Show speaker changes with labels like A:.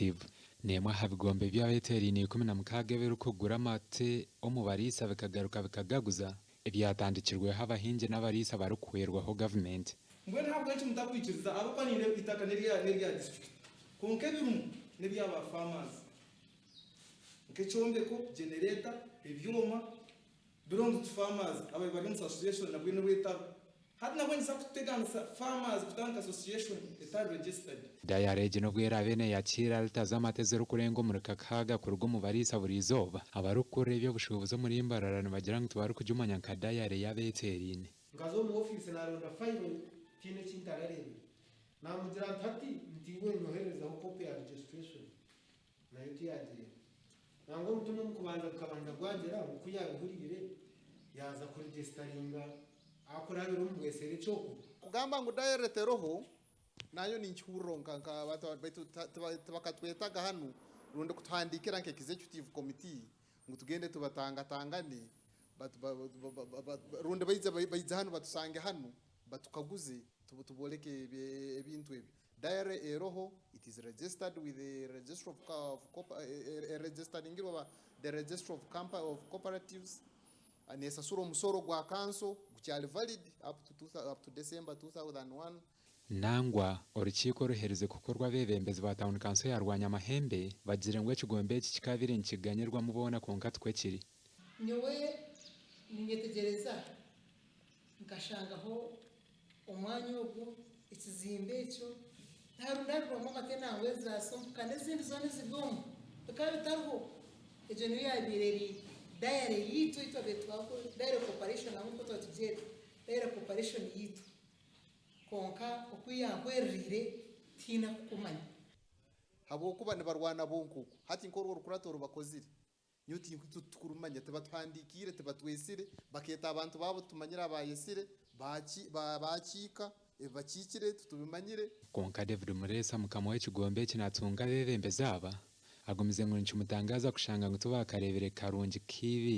A: Cooperative n'emwe aha bigombe by'abeteeraine 16 ebirikugura amate omu bariisa bikagaruka bikagaguza ebyatandikirweho abahingi n'abariisa barikuhwerwaho gavumenti.
B: Mbwenu ahabw'enki mutakwikiriza ahabw'okuba nindeeba eitaka n'erya disiturikiti kwonka ebirimu n'ebya ba faamazi nk'ekyombeko, genereeta, ebyoma belongs to farmers ababaire bari omu association nabwe nibwetaba. Hati nabwe nikiza kuteganisa farmers kutandika association etari registered.
A: Dayare egi n'obu eraabe neeyakiira lita z'amata ezirikurenga omuri kakaaga kuruga omu bariisa buri izooba, abarikukurira eby'obushuubuzi omuri Mbarara nibagira ngu tibarikugimanya nka dayare y'abeeteeraine.
C: Nkaza omu ofiisi naaronda fayiro tihaine eki ntarareebire. Naamugira nti hati nti iwe nyohererezaho kopi ya registration. Nayo tiyagireeba. Nangwa omutima omu kubanza gukabanza gwagira ngu ku yaabihuriire yaaza kuregisitaringa ahakurabira omu bweserekye okwo.
D: Kugamba ngu dayare teroho nayo ninkihurira nka nka abantu baitu tibakatwetaga hanu rundi kutuhandiikira nka executive committee ngu tugende tubatangatangane rundi baije hanu batusange hanu batukaguze tuboleke ebintu ebi. Dairy eroho, it is registered with the registrar of eregistaringirwe the registrar of of cooperatives, nesasura omusoro gwa kanso gukyali valid up to December 2001.
A: Nangwa, orukiiko oruherize kukorwa abeebembezi ba tauni kanso ya Rwanyamahembe bagizire ngu ekigombe eki kikabaire nikiganyirwamu boona kwonka tikwo kiri.
E: Nyowe ninyetegyereza nkashangaho omwanya ogwo, ekizimbe ekyo tiharundarirwamu amate nangwa eza sompuka n'ezindi zoona eziri omu bikaba bitariho. Egyo niyo yaabaire eri dairy yaitu ei twabaire twakora, dairy corporation nangwa nikwo twaba tugyeta, dairy corporation yaitu. Kwonka oku yaahwerereire tihaine akukumanya.
D: Habwokuba nibarwana bonka okwo. Hati nk'orwo orukurato orubakozire, nyowe titukurumanya, tibatuhandiikiire, tibatwesire, bakeeta abantu baabo tutumanyire abaayesire, baakiika, ebi bakiikire titubimanyire.
A: Kwonka David Mureesa mukama w'ekigombe eki natunga abeebembezi aba, agumize ngu nikimutangaaza kushanga ngu tibakareebire karungi k'ibiikiro.